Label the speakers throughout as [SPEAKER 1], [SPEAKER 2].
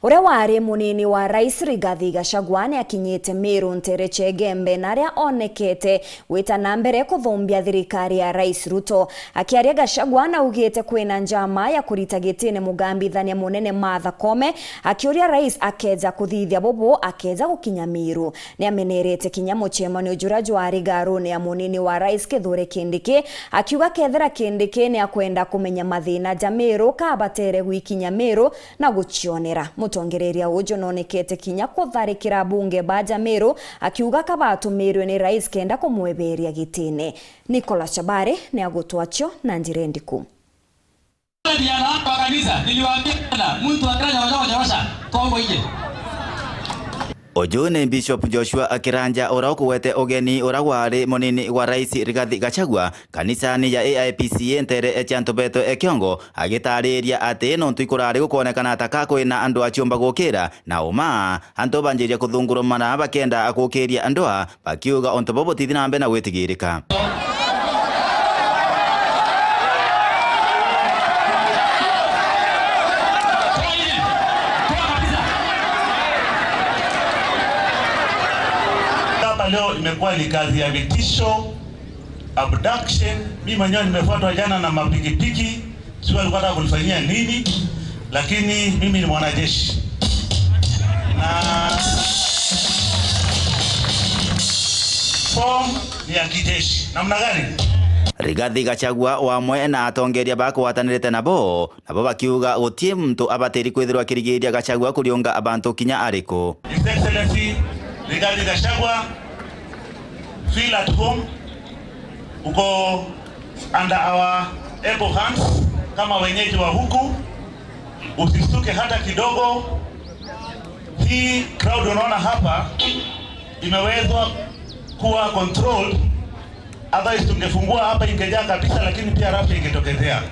[SPEAKER 1] Uria wari munini wa rais Rigathi Gachagua ni akinyite Meru Ntere Chegembe na aria onekete gwita na mbere kuthumbia thirikari ya Rais Ruto. Akiaria Gachagua na ugite kwina njama ya kurita gitini mugambithania munene Martha Koome, akiuria rais akeja kuthithia bubu akeja gukinya Meru. Ni amenerete kinya mucemanio juria jwari garuni ya munini wa rais Kithure Kindiki, akiuga kethera Kindiki ni akwenda kumenya mathina ja Meru kabatere gwikinya Meru na guchionera. Mutongereria ujo nonekete kinya kutharikira bunge baja Meru, akiuga kabatumirwe ni rais kenda kumweberia gitine. Nicholas Chabare ni agutwachio na njira ndiku.
[SPEAKER 2] Uju ni Bishop Joshua Akiranja uria ukuwete ugeni uria wari munini wa rais Rigathi Gachagua kanisani ya AIPCA Ntere eciantubeto ekiongo, agitariria ati nontu ikurari gukonekana ta kwina andu achiumba gukira na uma antu banjiria kuthungurumana bakenda gukiria andu a bakiuga untu bubu butithi na mbere na gwitigirika.
[SPEAKER 3] Leo imekuwa ni kazi ya vitisho, abduction. Mimi mwenyewe nimefuatwa jana na mapikipiki, sio alikuwa anataka kunifanyia nini, lakini mimi ni mwanajeshi na form ni ya kijeshi. Namna gani?
[SPEAKER 2] Rigathi Gachagua wamwe na atongeria bakwatanirite nabo nabo bakiuga gutie muntu abatiri kwithirwa akirigiria Gachagua kuriunga abantu kinya ariku.
[SPEAKER 3] His Excellency Rigathi Gachagua, feel at home, uko under our able hands kama wenyeji wa huku, usistuke hata kidogo. Hii crowd unaona hapa imewezwa kuwa controlled, otherwise tungefungua hapa ingejaa kabisa, lakini pia rafu ingetokezea.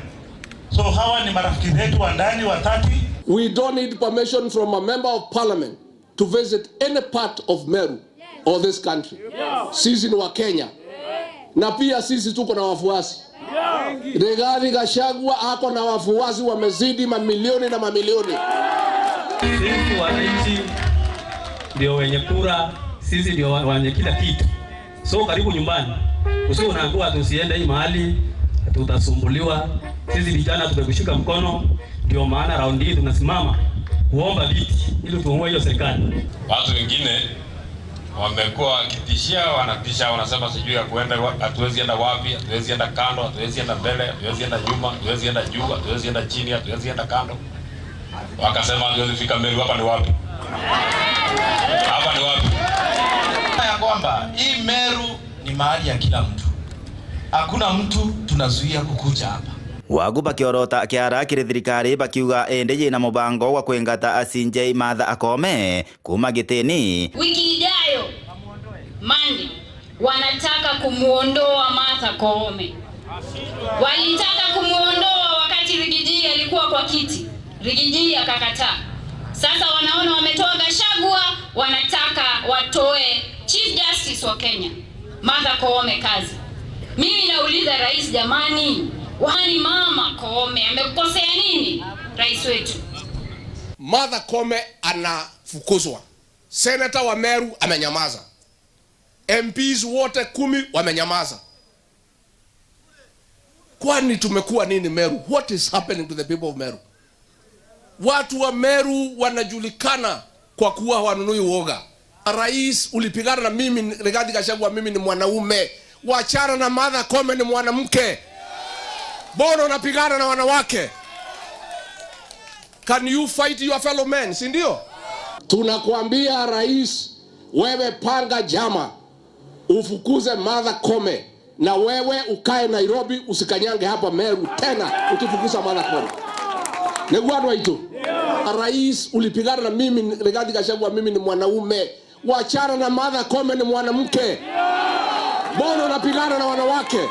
[SPEAKER 3] So hawa ni marafiki zetu wa ndani wa 30.
[SPEAKER 4] We don't need permission from a member of parliament to visit any part of Meru or this country. Sisi ni wa Kenya. Na pia sisi tuko na wafuasi. Rigathi Gachagua ako na wafuasi wamezidi mamilioni na mamilioni.
[SPEAKER 5] Sisi wananchi ndio wenye kura, sisi ndio wenye kila kitu. So karibu nyumbani. Usio unaambiwa tusiende hii mahali, tutasumbuliwa. Sisi vijana tumekushika mkono, ndio maana raundi hii tunasimama kuomba viti ili tuongoe hiyo serikali.
[SPEAKER 6] Watu wengine wamekuwa wakitishia, wanatisha, wanasema sijui ya kuenda, hatuwezi enda wapi, hatuwezi enda kando, hatuwezi enda mbele, hatuwezi enda nyuma, hatuwezi enda juu, hatuwezi enda chini, hatuwezi enda kando. Wakasema hatuwezi fika Meru. Hapa ni wapi? Hapa ni wapi?
[SPEAKER 7] Ya kwamba hii Meru ni mahali ya kila mtu, hakuna mtu tunazuia kukuja hapa.
[SPEAKER 2] Wagu bakiorota kiara kiri thirikari bakiuga indi yina mubango wa kwingata acinjei Martha Akome kuma gitini.
[SPEAKER 8] Wiki ijayo Monday wanataka kumuondoa Martha Koome. Walitaka kumuondoa wakati Rigiji alikuwa kwa kiti, Rigiji akakataa. Sasa wanaona wametoa Gachagua, wanataka watoe Chief Justice wa Kenya Martha Koome kazi. Mimi nauliza rais, jamani, wani mama Koome amekukosea nini rais wetu?
[SPEAKER 4] Martha Koome anafukuzwa. Senator wa Meru amenyamaza. MPs wote 10 wamenyamaza. Kwani tumekuwa nini Meru? What is happening to the people of Meru? Watu wa Meru wanajulikana kwa kuwa wanunui uoga. Rais, ulipigana na mimi Rigathi Gachagua, mimi ni mwanaume. Wachana na Martha Koome ni mwanamke. Mbona unapigana na wanawake? Can you fight your fellow men, si ndio? Tunakuambia rais, wewe panga jama, ufukuze Martha Koome na wewe ukae Nairobi, usikanyange hapa Meru tena ukifukuza Martha Koome. Niguo itu. Rais, ulipigana na mimi Rigathi Gachagua, mimi ni mwanaume. Wachana na Martha Koome ni mwanamke. Mbona unapigana na wanawake?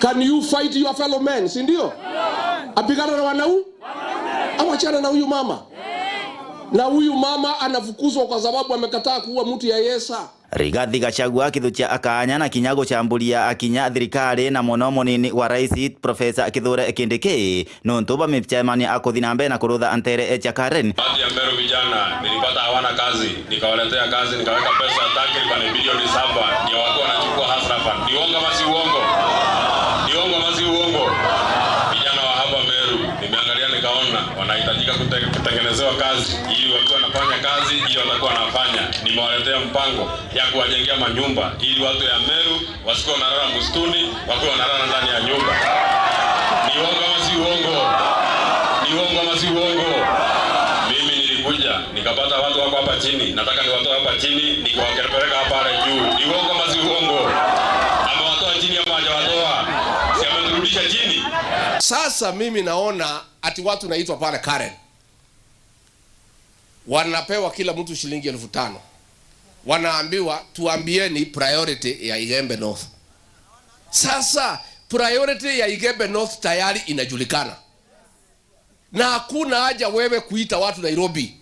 [SPEAKER 4] Can you fight your fellow men, si ndio? Apigana na wanau? Awachana na huyu mama. Na huyu mama anafukuzwa kwa sababu amekataa kuua mtu ya Yesa.
[SPEAKER 2] Rigathi Gachagua akithukia akanya na kinya gucamburia akinya thirikari na muno munini wa rais Profesa Kithure Kindiki nuntu bamicemania akuthi na mbere na kurutha ntere cha Karen.
[SPEAKER 6] Baadhi ya Meru vijana nilipata hawana kazi, nikawaletea kazi, nikaweka pesa takriban bilioni 7 ndio wako wanachukua Hustler Fund. Ni uongo ama si uongo? Ni uongo ama si uongo? Vijana wa hapa Meru nimeangalia nikaona wanahitajika kutengenezewa kazi ili wakiwa wanafanya kazi ili watakuwa wanafanya. Nimewaletea mpango ya kuwajengea manyumba ili watu ya Meru wasikuwe wanalala msituni, wakiwa wanalala ndani ya nyumba. Ni uongo ama si uongo? Ni uongo ama si uongo? Mimi nilikuja nikapata watu wako hapa chini, nataka niwatoe hapa chini nikiwapeleka hapa juu. Ni uongo ama si uongo? Amewatoa chini ama hajawatoa? Si ameturudisha chini?
[SPEAKER 4] Sasa mimi naona ati watu naitwa pale Karen wanapewa kila mtu shilingi 5,000, wanaambiwa tuambieni priority ya Igembe North. Sasa priority ya Igembe North tayari inajulikana, na hakuna haja wewe kuita watu Nairobi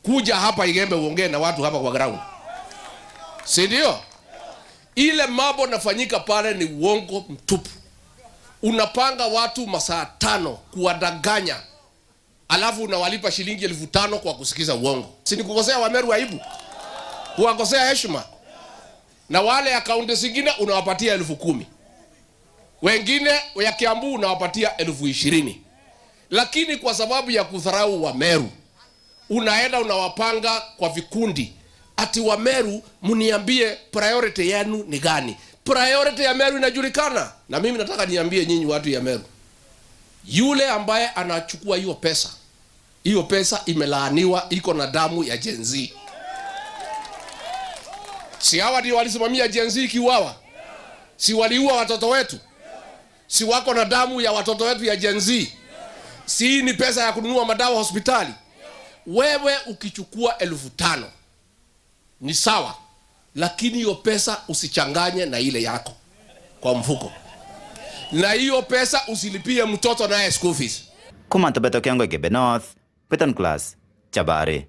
[SPEAKER 4] kuja hapa Igembe uongee na watu hapa kwa ground, si ndio? Ile mambo nafanyika pale ni uongo mtupu. Unapanga watu masaa 5 kuwadanganya, alafu unawalipa shilingi 5,000 kwa kusikiza uongo. Si ni kukosea Wameru aibu, kuwakosea heshima? Na wale ya kaunti zingine unawapatia 10,000, wengine ya Kiambu unawapatia 20,000, lakini kwa sababu ya kudharau Wameru unaenda unawapanga kwa vikundi ati Wameru mniambie priority yenu ni gani. Priority ya Meru inajulikana. Na mimi nataka niambie nyinyi watu ya Meru, yule ambaye anachukua hiyo pesa, hiyo pesa imelaaniwa, iko na damu ya Gen Z. Si hawa ndio walisimamia Gen Z ikiuawa? Si waliua watoto wetu? Si wako na damu ya watoto wetu ya Gen Z? Si hii ni pesa ya kununua madawa hospitali? Wewe ukichukua 5,000 ni sawa, lakini hiyo pesa usichanganye na ile yako kwa mfuko, na hiyo pesa usilipie mtoto naye school fees.
[SPEAKER 2] Kuma Ntobeto Kiongo, Igembe North, Britain Class, Chabari.